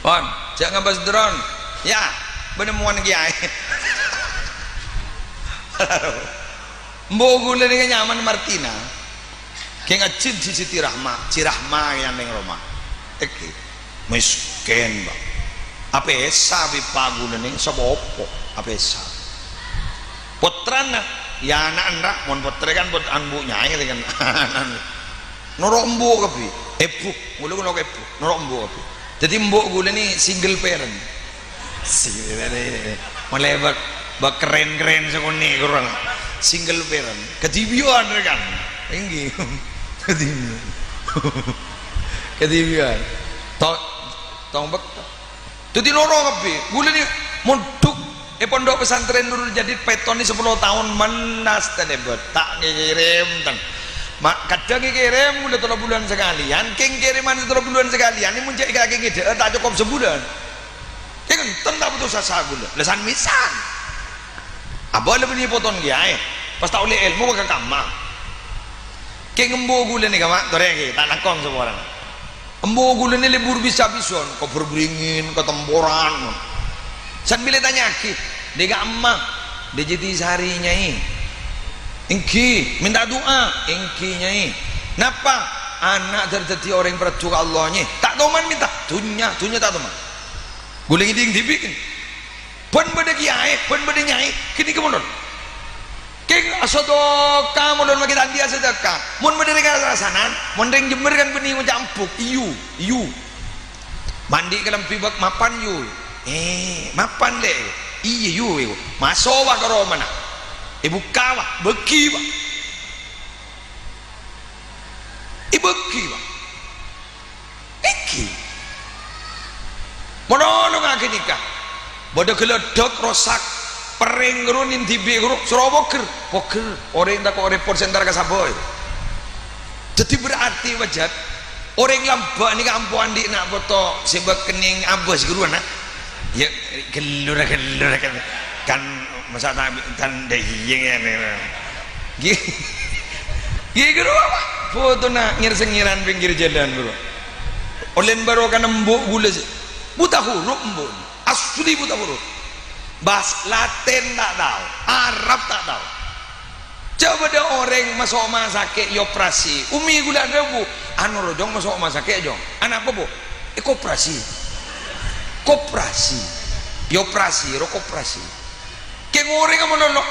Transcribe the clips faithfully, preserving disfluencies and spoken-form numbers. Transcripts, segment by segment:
Pon, jhâ' ngabâs dron. Yâ, bâ'na mowan kèyaè. Embu' ghulâ nèka nyamana Martina. Kèng ajin di Siti Rahma, Ji Rahma kèya neng roma. Èngghi, mèskèn, Pak. Apèsa bi' eppa' ghulâ nèng sapopo, apèsa. Pottrana, yâ ana' ènra', mon pottrè kan pot-, embu' nyaè kan. Noro' embu' kabbhi. Ebu, ghulâ noro' ebu, noro' embu' kabbhi. Dhâddhi embu' ghulâ nèka single parent. Single parent. Malè bâk, bâk keren-keren sakonè' korang. Single parent. Kadhibi'ân rèkan. Èngghi. Kadhibi'ân. Kadhibi'ân. To-, tong bek-, Dhâddhi noro' kabbhi. Ghulâ nèka mondhuk è Pondok Pesantren Nurul Jadid pètona sapolo taon, mennastè lèbât. Ta' ngèkèrèm, tan. Ma-, kadhâng ngèkèrèm ghulâ tello bulân sakalèyan, kèng kèrèman tello bulân sakalèyan, nèka mon jhâ' èkakè ngèdhâ'â ta' cokop sabulân. Kèng enten ta' bâto sasa ghulâ. Lèsan-mèsan. Abâ' la bânnè poton kèyaè. Pas ta' ollè èlmo bâ' ka kamma. Kèng embu' ghulâ nèka, Ma', torè ghi, ta' langkong saporana. Embu' ghulâ nèka lebur bisa-bisan, ka Berbringin, ka Temporan. Sambi lè tanya'aghi, "Dâ' ka emma, dâ' Jati Sari, Nyaè?" "Èngghi." "Mènta du'a?" "Èngghi, Nyaè." "Napa?" "Ana' dâr-, dhâddhi orèng paraddhu ka Allah, Nyaè." "Ta' toman mènta?" "Dhunnya, dhunnya ta' toman." Ghulâ ngèdhing dhibi', kan? Bân bâdâ kèyaè, bân bâdâ nyaè, ghânèka mon. Kèng asadhâka mon, makè ta' andi' asadhâka. Mon bâdâ rèng rasanan, mon rèng jembhâr kan bânnè ngoca' embu', "Iyâ, iyâ." Mandi kalambhi bâk mapan, yu. "Eh, mapan, Lè'?" "Iyâ, yu, yu." Maso' bâ' ka romana. Èbukka' bâ', bâghi bâ'. Èbâghi bâ'. Èngghi. Monolonga ghânèka. Bâdâ ghâlâdhâk rosak, perrèng ghâru nèng dhibi' ghâru, soro pogher. Pogher. Orèng tako' rèpot sè entar ka sabâ. Dhâddhi berarti, wajât, orèng lambâ' nèka ampo andi' na' poto sè bâkennèng abâs ghâru, na'. Yâ, ghellur, ghellur, kan. Masa' ta' bi-, tan dâ' iyâ, ya, nè. Ghi-, ghi-, ghâru apa? Fotona ngèr-sèngèran pèngghir jhâlân, ghâru. Ollèna barokana embu' ghulâ sè buta huruf, embu'. Asli buta huruf. Bhâsa Latin ta' tao, Arab ta' tao. Jhâ' bâdâ orèng maso' ma' sakè' èoperasi. Ummi ghulâ adhâbu, "Anu, ro, Jong, maso' ma' sakè', Jong." "Anapa, Bu'?" "Èkoperasi." "Koperasi." Èoperasi, ro, koperasi. Kèng orèngnga malolo,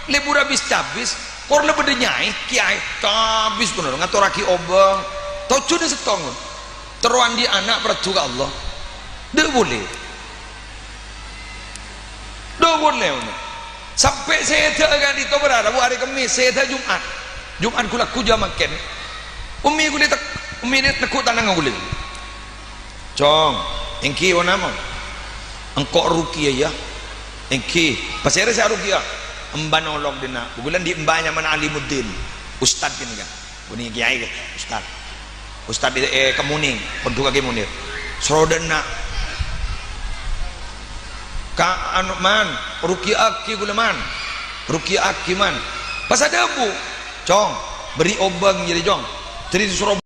lebur abis-cabis, kor la bâdâ nyaè, kèyaè, cabis bhender, ngatorraghi obâng, tojjhuna sèttong, terro andi' ana' paraddhu ka Allah. Dâ' polè. Dâ' polè, ono. Sampè' sèdhâ ka'dinto bârâ, Rabu, arè Kemmès, sèdhâ Jum'at. Jum'at ghu-lagghu jhâ' mangkèn. Ummi ghulâ tek-, ummi nè-, neggu' tanangnga ghulâ. "Cong, èngghi, ponapa?" "Engko' Ruqyah, yâ." "Èngghi, pasèra sè aruqyah?" "Embana olok dhinna'." Bhâghus la andi' emba nyamana Alimuddin. Ustad ghânèka. Bânnè kèyaè, ustad. Ustad è, è Kemuning, pondhuk Kè Munir. Soro dâ' enna'. "Ka anu, Man, ruqya'aghi ghulâ, Man. Ruqya'aghi, Man." Pas adhâbu, "Cong, bâri' obâng jârèya, Cong." Dâri soro